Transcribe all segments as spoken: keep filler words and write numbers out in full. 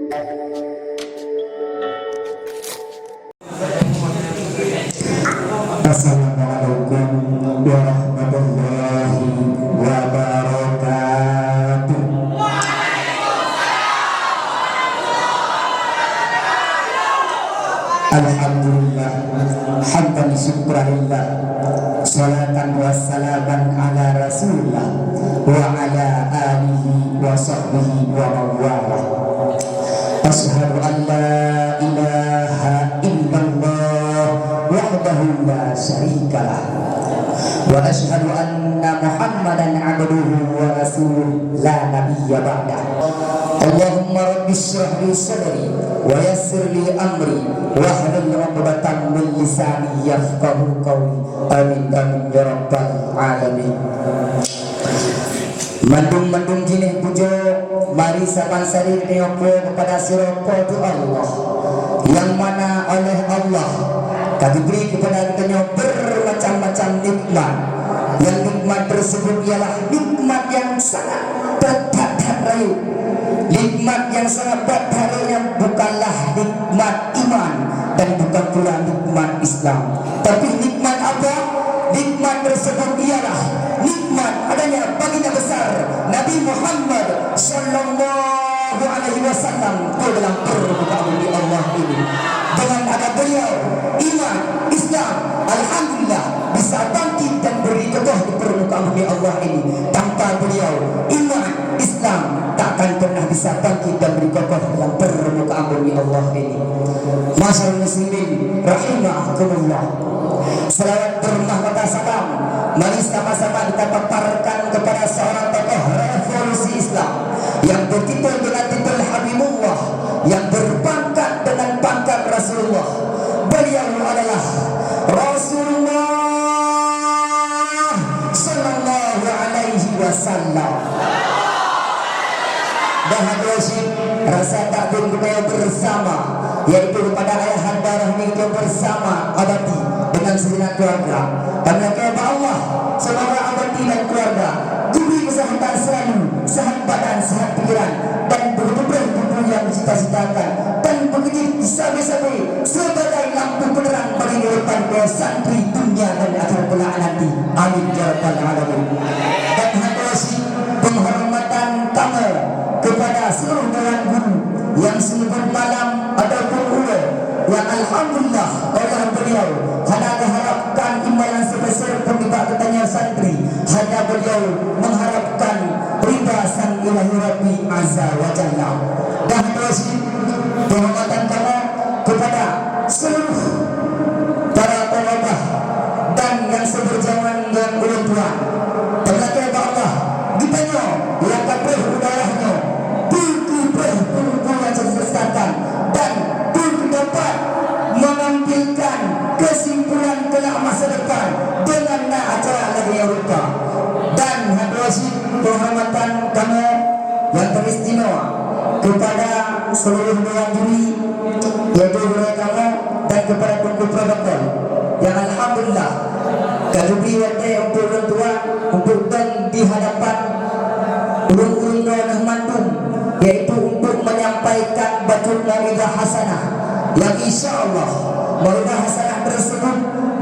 Assalamualaikum warahmatullahi wabarakatuh. Alhamdulillah, hamdan syukran lillah, salatan wa salaman ala Rasulillah wa ala alihi wa sahbihi wa man walah. Asyhadu an la ilaha illallah wahdahu la syarikalah. Wa asyhadu anna Muhammadan abduhu wa rasuluh la nabiyya ba'dah. Allahumma rabbi syrah li sadri wa yassir li amri wahlul 'uqdatam min lisani yafqahu qawli. Amin, amin, ya rabbal alamin. Mandum-mandum jinéh pujoe mari saban sari geutanyoe keu kepada sidroe Po teu Allah, nyang mana oleh Allah ka geubri kepada geutanyoe bermacam-macam nikmat. Nyang nikmat tersebut ialah nikmat yang sangat that-that rayeuk. Nikmat yang sangat that-that rayeuk nyan bukanlah nikmat iman dan bukan pula nikmat Islam. Tapi nikmat apa? Nikmat tersebut ialah nikmat adanya baginda besar Nabi Muhammad sallallahu alaihi wasallam di dalam permukaan bumi Allah ini. Dengan ada beliau, iman, Islam, alhamdulillah, bisa bangkit dan berdiri kokoh di permukaan bumi Allah ini. Tanpa beliau, iman, Islam takkan pernah bisa bangkit dan berdiri kokoh dalam permukaan bumi Allah ini. Masyarakat muslimin rahimakumullah. Salawat bermahkota salam mari sama-sama kita paparkan kepada seorang tokoh revolusi Islam yang bertitel dengan titel Habibullah, yang berpangkat dengan pangkat Rasulullah. Beliau adalah Rasulullah sallallahu alaihi wasallam. Dan hadirin, rasa takzim kita bersama, yaitu kepada ayahanda rahmi kita bersama Abati dengan segenap keluarga. Kami akan Allah, semoga Abati dan keluarga diberi kesehatan selalu, sehat badan, sehat pikiran, dan betul-betul buku yang dicita-citakan, dan begitu sabe-sabe sebagai lampu penerang bagi ke depan ke santri dunia dan akhirat kelak nanti. Amin ya rabbal alamin. Dan hadirin, penghormatan kami kepada seluruh dewan guru yang seumeubeuet malam ataupun uroe yang alhamdulillah oleh beliau hana mengharapkan imbalan sebesar pun nibak geutanyoe santri, hanya beliau mengharapkan ridha Sang Ilahi Rabbi Azza wa Jalla. Dan hadirin, penghormatan kami kepada seluruh para pengajar dan yang seberjamaah dengan ulôn tuan. Teuka bak Allah, geutanyoe nyang ka trôh u daerah nyoe, peu kheueh peue-peue nyang jeuet dan peu kheueh dapat menampilkan kesimpulan kelak masa depan dengan na acara lagèe nyoe rupa. Dan hadirin, penghormatan kami yang teristimewa kepada seluruh dewan juri, yaitu gurèe kamoe dan kepada teungku protokol yang alhamdulillah ka geubri watèe untuk ulôn tuan untuk dong di hadapan ureueng-ureueng droeneuh mandum, yaitu untuk menyampaikan bacut mau'izah hasanah yang insya Allah mau'izah hasanah tersebut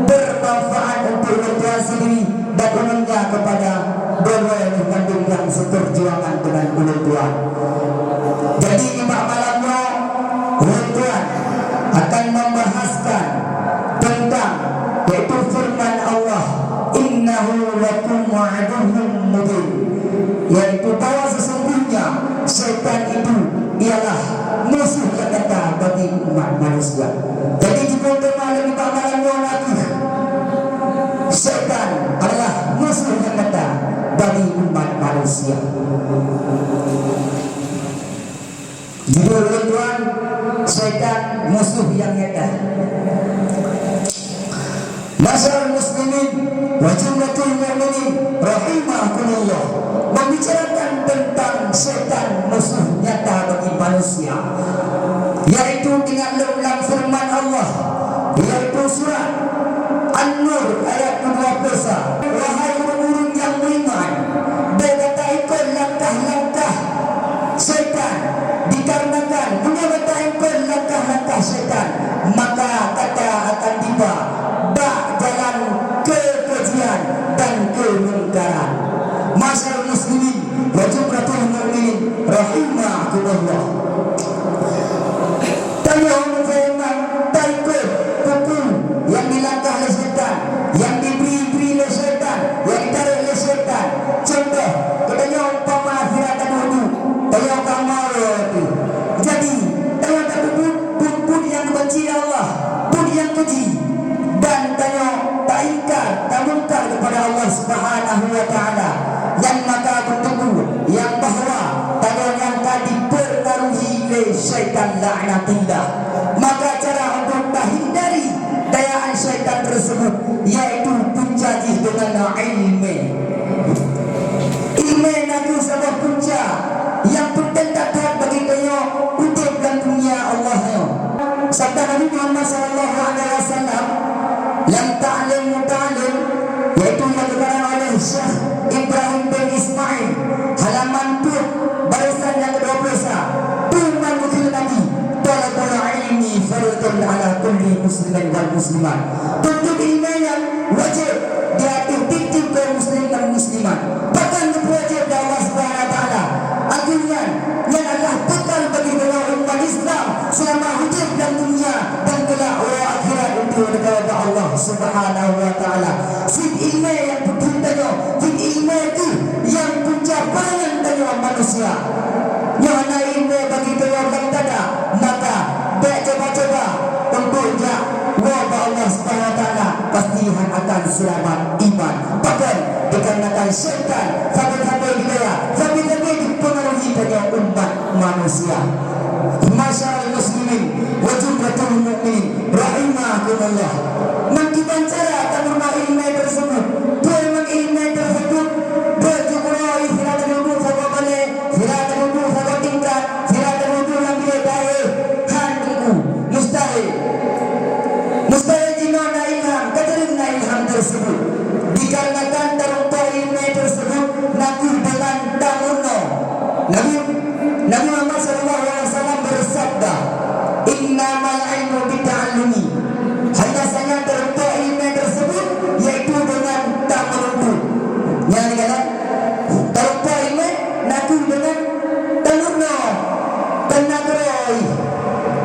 bermanfaat untuk ulôn tuan sendiri dan umumnya kepada gurèe mandum nyang seuperjuangan dengan ulôn tuan. Jadi, nibak malam nyoe, ulôn tuan akan membahaskan tentang, yaitu firman Allah, "Innahu lakum aduwwum mubin," yaitu bahwa sesungguhnya syaitan itu ialah musuh nyang nyata bagi umat manusia. Jadi, judul tema lôn nibak malam nyoe na kheueh, Syaitan adalah musuh nyang nyata bagi umat manusia. Judul ulôn tuan, Syaitan Musuh Nyang Nyata. Masyarakat muslimin wa jumlatul mu'minin rahimakumullah, membicarakan tentang syaitan musuh nyata bagi manusia, yaitu ingat lom lam firman Allah, yaitu surat An-Nur ayat kedua puluh satu, "Wahai ureueng-ureueng nyang meuiman, bèk gata ikot langkah-langkah syaitan di Dikarenakan meunyoe gata iengkeue langkah-langkah syaitan, maka gata akan tiba bak jalan keukejian dan keumungkaran. Ma'asyiral muslimin wa jumlatul mu'minin rahimakumullah. Tanyoe meuseumang taikot peue-peue nyang dilangkah lé syaitan, nyang dibri-bri lé syaitan, nyang ditarek lé syaitan. Contoh, geutanyoe umpama sira taduek-duek, tanyoe ka mawe. Jadi, tanyoe tapeubuet buet-buet nyang geubanci lé Allah, buet nyang keji, dan tanyoe taingkar, tamungkar kepada Allah Subhanahu wa Taala. Nyan maka bukeuti nyang bahwa tanyoe nyan ka dipeungaruhi lé syaitan laknatillah. Maka cara untuk tahindari dayaan syaitan tersebut yaitu punca jih deungon ileumèe. Ileumèe na kheueh saboh punca nyang peunteng that-that bagi tanyoe udép lam dunia Allah nyoe. Sabda Nabi Muhammad sallallahu alaihi wasallam, "Lam ta'lim muta'allim," yaitu nyang geukarang oleh Syekh Ibrahim bin Ismail, halaman peuet, barisan nyang kedua puluh sa. Peue man geukheun Nabi, "Thalabul ilmi fardun ala kulli muslimin wal muslimat." Tuntut ileumèe nyan wajéb di ateueh tiep-tiep kaum muslim dan muslimat. Bahkan geupeuwajéb lé Allah Subhanahu wa Taala. Ageuh nyan, nyan adalah bekal bagi geutanyoe umat Islam seulama udép lam dunia dan kelak uroe akhirat untuk neukalon bak Allah Subhanahu wa Taala. Cit ileumèe nyang peubuet tanyoe, cit ileumèe kheueh nyang punca peurangan tanyoe manusia. Nyoe hana ileumèe bagi tanyoe lam tada, maka bèk cuba-cuba untuk jak woe bak Allah Subhanahu wa Taala, pasti hana akan seulamat iman. Bahkan dikarenakan syaitan sabe-sabe digaya, sabe-sabe dipeungaruhi tanyoe umat manusia. Ma'asyiral muslimin wa jumlatul mu'minin rahimakumullah. Meukiban cara tameurunoe ileumèe tersebut. Peue man ileumèe tersebut? Peue jeuet keunoe sira taduek-duek saboh balèe, sira taduek-duek saboh tingkat, sira taduek-duek lam bilék taéh? Han, Teungku, mustahil. Mustahil jinoe na ilham, ka teurim na ilham tersebut. Dikarenakan tameurunoe ileumèe tersebut na kheueh deungon tameurunoe. Nabi, Nabi Muhammad sallallahu alaihi wasallam bersabda, "Innamal ilmu bita'allumi." Hanya saja tameurunoe ileumèe tersebut yaitu deungon tameurunoe. Nyan dikalon, tameurunoe ileumèe na kheueh deungon tameurunoe, kon na keurôi,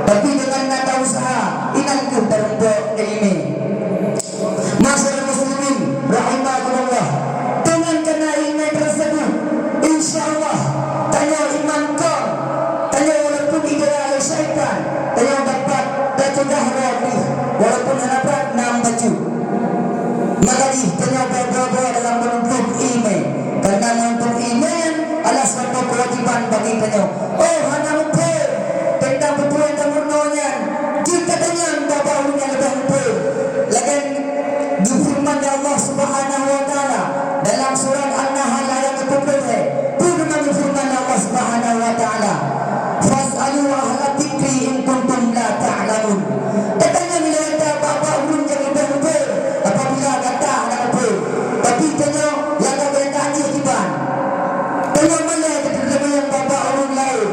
tapi deungon na ta-useuha, inan kheueh tameurunoe ileumèe. Ma'asyiral muslimin rahimakumullah, deungon kana ileumèe tersebut, insya Allah, tanyoe iman kon, tanyoe walaupun idaya lé syaitan, tanyoe dapat tacegah roh jih, walaupun hana brat nam bacut. Maka jih tanyoe beu-beu dalam meununtut ileumèe, karena meununtut ileumèe adalah suatu kewajiban bagi tanyoe. Oh, hana muphom teuntang peue-peue nyang tameurunoe nyan. Jeuet tatanyong bak-bak ureueng nyang leubeh muphom. Lagèe geufeureuman lé Allah Subhanahu wa Taala dalam surat An-Nahl ayat dua puluh lhèe. Peue geufeureuman lé Allah Subhanahu wa Taala? "Fas'alu ahla dzikri in kuntum la ta'lamun." Tatanyong lé gata bak-bak ureueng nyang leubeh muphom apabila gata hana muphom. Tapi tanyoe nyang ka geutanyoe jih kiban. Tanyoe malèe teuteumanyong bak-bak ureueng laén.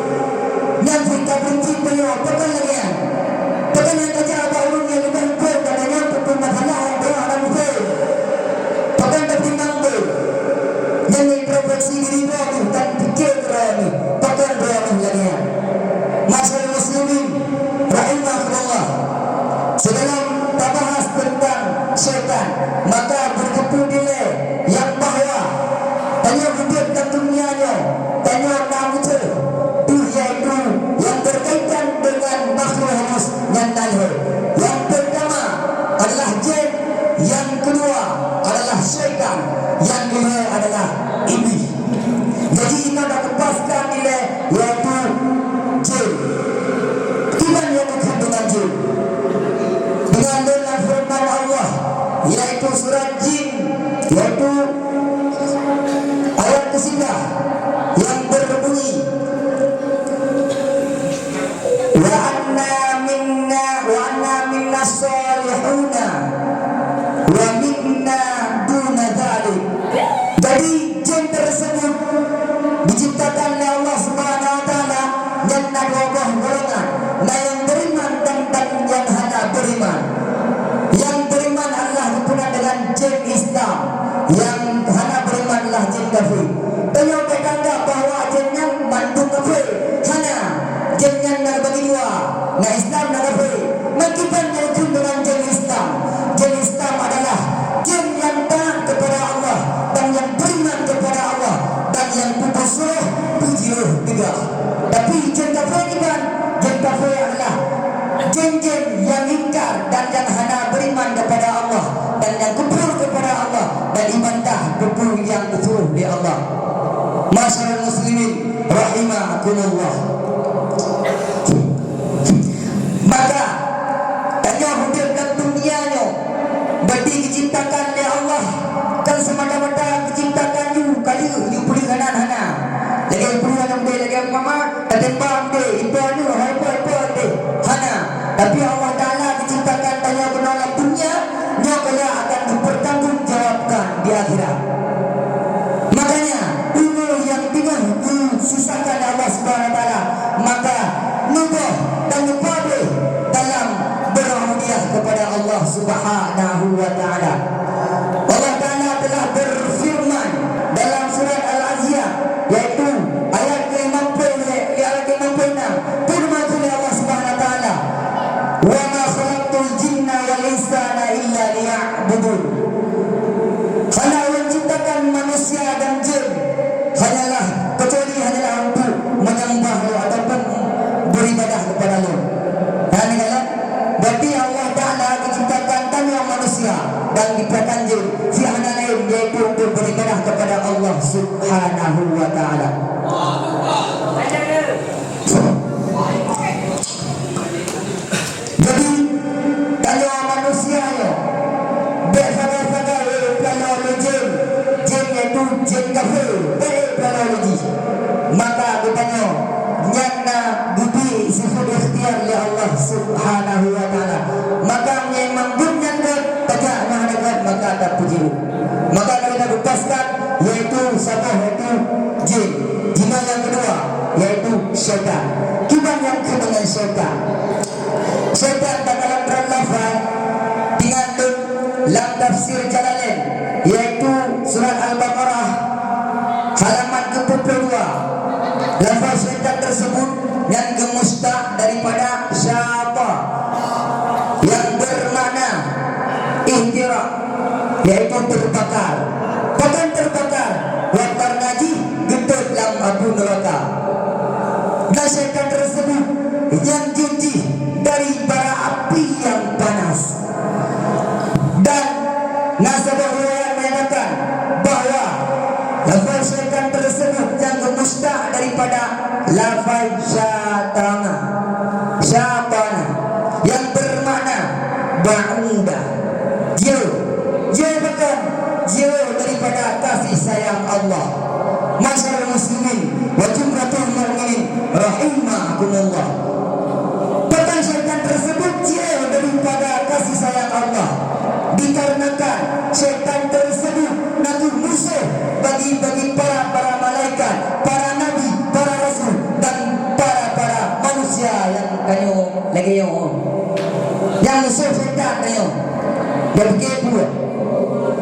Nyang hana beriman adalah jin kafé. Tanyoe bèk anggap bahwa jin nyan mandum kafé. Hana. Jin nyan na bagi dua. Na Islam, na kafé. Meukiban nyang kheun deungon jin Islam. Jin Islam adalah jin nyang taat kepada Allah dan nyang beriman kepada Allah dan nyang peubuet saleh peujeuet peugah. Tapi jin kafé kiban? Jin kafé adalah jin-jin nyang ingkar dan nyang hana beriman kepada Allah dan nyang kufur kepada Allah dan ibantah peue-peue nyang geusuruh lé Allah. Masyaallah muslimin rahimakumullah. Maka tanyoe udép lam dunia nyoe beuti geuciptakan lé Allah, kon semata-mata geuciptakan yue ka lheueh yue peuleueh aneuk hana. Lagèe peue aneuk udép, lagèe mama, tatembak udép, ipo aneuk, hai po, ipo udép. Hana. Tapi Allah Taala geuciptakan tanyoe keunoe lam dunia nyoe keuya akan dipertanggungjawabkan di akhirat. Makanya, ureueng nyang teungoh geususahkan Allah Subhanahu wa Taala, maka neuboh dan neupableh dalam berubudiyah kepada Allah Subhanahu wa Taala. Allah Taala telah berfirman dalam surat Al-An'am, yaitu ayat ke-lima puluh, ayat ke-lima puluh enam, firman Allah Subhanahu wa Taala, "Wa ma khalaqtul jinna wal insa illa liya'budun." Hana Ulôn ciptakan manusia dan jin hanyalah, kecuali hanyalah untuk menyembah Lôn ataupun beribadah kepada Lôn. Nah, ni kan? Berarti Allah Taala geuciptakan tanyoe manusia dan geuciptakan jin, si hana laén, yaitu untuk beribadah kepada Allah Subhanahu wa Taala. Jadi, tanyoe manusia nyoe, bèk sagai-sagai, eh, peurunoe lé jén, jén nyan tu jén kafé, bèk, eh, peurunoe lé jih. Maka geutanyoe nyan na geubri sifeuet ikhtiar lé Allah Subhanahu wa Taala. Maka meunyoe memang buet nyan gèt, tajak meuhadap gèt, maka tapeujeuet. Maka lagèe na geupastikan, yaitu saboh, yaitu jén. Jinoe nyang keudua, yaitu syaitan. Kiban nyang keuh deungon syaitan? Syaitan dalam lafai, ingat lôn, lam tafsir Jalalain, yaitu surat Al-Baqarah, halaman ke dua puluh dua. Lafai syaitan tersebut nyang geumusytaq daripada syata, yang bermakna ihtiraq, yaitu terbakar. Pakon terbakar? Karena jih geutôt lam api neraka. Dan syaitan tersebut nyang jeuet jih dari bara api yang panas. Dan na saboh riwayat menyatakan bahwa lafai syaitan tersebut nyang geumusytaq daripada lafai syatana, syatana, yang bermakna ba'uda. Jauh, jauh pakon? Jauh daripada kasih sayang Allah. Masyaallah muslimin wa jumlatul mu'minin rahimakumullah. Pakon syaitan tersebut jauh daripada kasih sayang Allah? Dikarenakan syaitan tersebut na kheueh musuh bagi, bagi para, para malaikat, para nabi, para rasul, dan para, para manusia nyang tanyoe lagèe nyoe. Nyang musuh syaitan tanyoe. Nyang pike peue?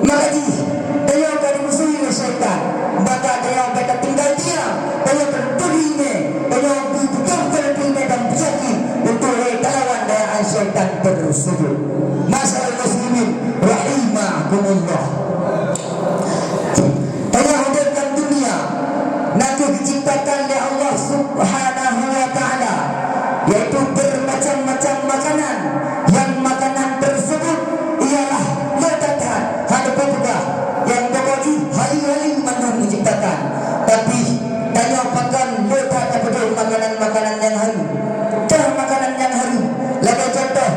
Maka jih, tanyoe ka dimusuhi lé syaitan. Maka tanyoe bèk tatinggai diam. Tanyoe teurimè. Tanyoe beupeugah teurimè dan beuyakin untuk talawan dayaan syaitan tersebut. Masyaallah muslimin rahimakumullah. Tanyoe udép lam dunia na kheueh diciptakan lé Allah Subhanahu wa Taala, yaitu bermacam-macam makanan. Yang makanan tersebut ialah leutat that, hana peugah. Nyang pokok jih haleue-haleue mandum diciptakan. Tapi tanyoe pakon leutat tapeugah makanan-makanan nyang haleue. Toh makanan nyang haleue, lagèe contoh,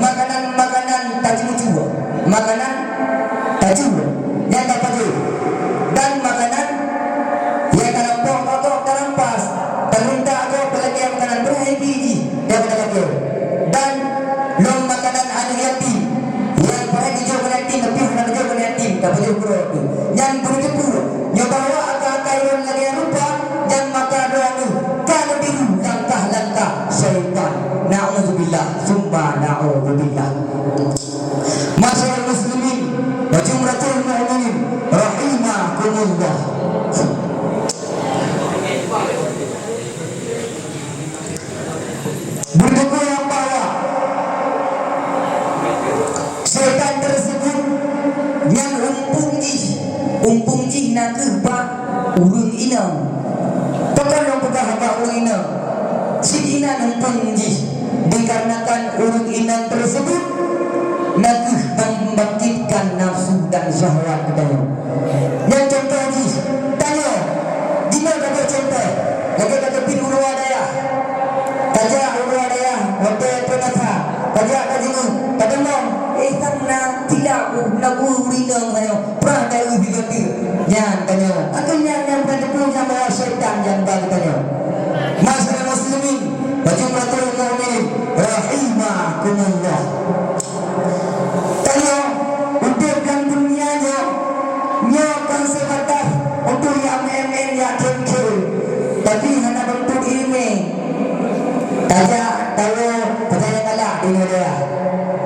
makanan-makanan tacue-cue. Makanan tacue, nyang tapajoh. Dan makanan nyang talampôh ka gob tarampas, taminta gob lagèe makanan beureuh ibi jih nyang tapajoh. Dan lom makanan aneuk yatim, nyang padahai geujok keu yatim, tapi hana geujok keu yatim, tapajoh keudroe teuh. Nyan beureuh teupeue, nyoe bahwa aka-aka lôn lagèe rupa, nyan maka droeneuh ka neubiru langkah-langkah syaitan. Na'udzubillah, summa na'udzubillah. Masyaallah muslimin wa jumlatul mu'minin Mumpung jih, dikarenakan ureuëng inong tersebut na kheueh membangkitkan nafsu dan syahwat geutanyoe. Nyan contoh jih, tanyoe, jinoe saboh contoh, lagée ka teubiet u luwa dayah. Tajak u luwa dayah, watée peunasa, tajak ka jingeuet, tadeungoe, eh, sang na silap u lagu ureuëng inong tanyoe, prah dayeuh sigoe teuk. Nyan tanyoe. Akhé nyan nyang bukan teupeue nyang bahwa syaitan nyang ba geutanyoe. Masyarakat muslimin, wa jumlatul mu'minin rahimakumullah. Tanyoe udeb lam dunia nyoe, nyoe kon seubatas untuk jak meuén-meuén, jak khém-khém, tapi hana beutôi ileumé. Tajak tawoe, tajak galak di dayah.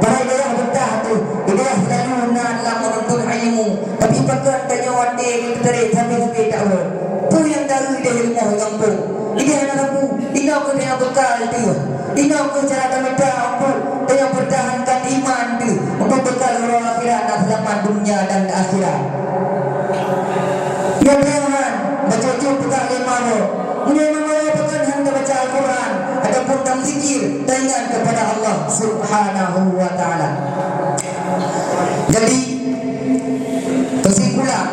Padahai dayah beutah tu, di dayah selalu na lam menuntut ilmu. Tapi pakon tanyoe watée geuteutarek sabe-sabe tawoe. Peue nyang taeu ideh rumoh gampông? Ideh hana sapeue, inoe kheueh tanyoe beukal teuh. Inoe kheueh cara tamita untuk tanyoe pertahankan iman teuh, untuk beukal uroe akhirat na seulamat dunia dan akhirat. Mudah-mudahan bacut-bacut peugah lé mama. Meunyoe mama pakon hana baca Al-Quran ataupun tamzikir, taingat kepada Allah Subhanahu wa Ta'ala. Jadi, kesimpulan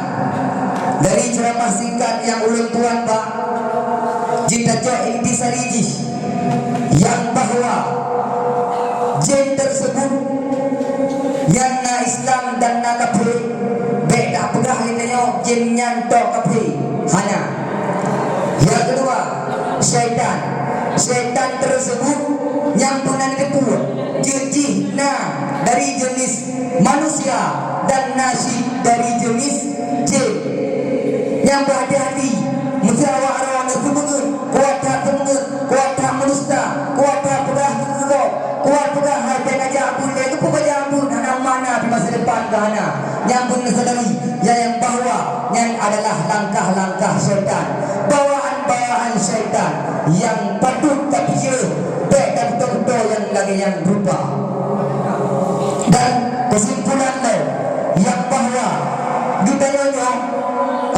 dari ceramah singkat nyang ulôn tuan ba, jeuet tacok intisari jih, nyang bahwa jén tersebut nyang na Islam dan na kafé, bék tapeugah lé tanyoe jén nyan tok kafé. Hana. Nyang keudua, syaitan. Syaitan tersebut nyang peunan teupeue, jeuet jih na dari jenis manusia dan na cit dari jenis jén. Nyang beuhati-hati, meusé awak droe neuseumeungeut, kuat that seumeungeut, kuat that meudusta, kuat that peugah keu gob, kuat peugah hai bèk kajak buet lé, keupeue kajak buet, hana makna di masa depan ka hana. Nyang beuneusadari, nyang bahwa nyan adalah langkah-langkah syaitan, bawaan-bawaan syaitan nyang patut tapiké, bèk tabeutôi-beutôi nyang lagèe nyan rupa. Dan kesimpulan lom, nyang bahwa geutanyoe nyoe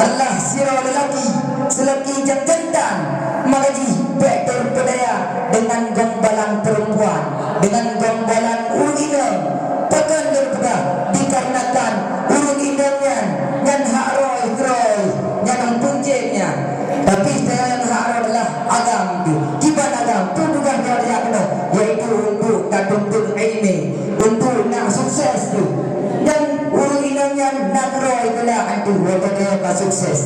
adalah sidroe lelaki, seulaki nyang jantan, maka jih bèk terpedaya dengan gombalan perempuan, dengan gombalan ureueng inong. Pakon lôn peugah? Dikarenakan ureueng inong nyan, nyan hak roh-roh, nyan ureueng punjén nyan. Tapi nyang hak roh adalah agam tu. Kiban agam tu tugaih droe jak keunoe, yaitu untuk tatuntut ileumèe, untuk nak sukses tu. Dan ureueng inong nyan na keudroe keulah antu watèe ka sukses.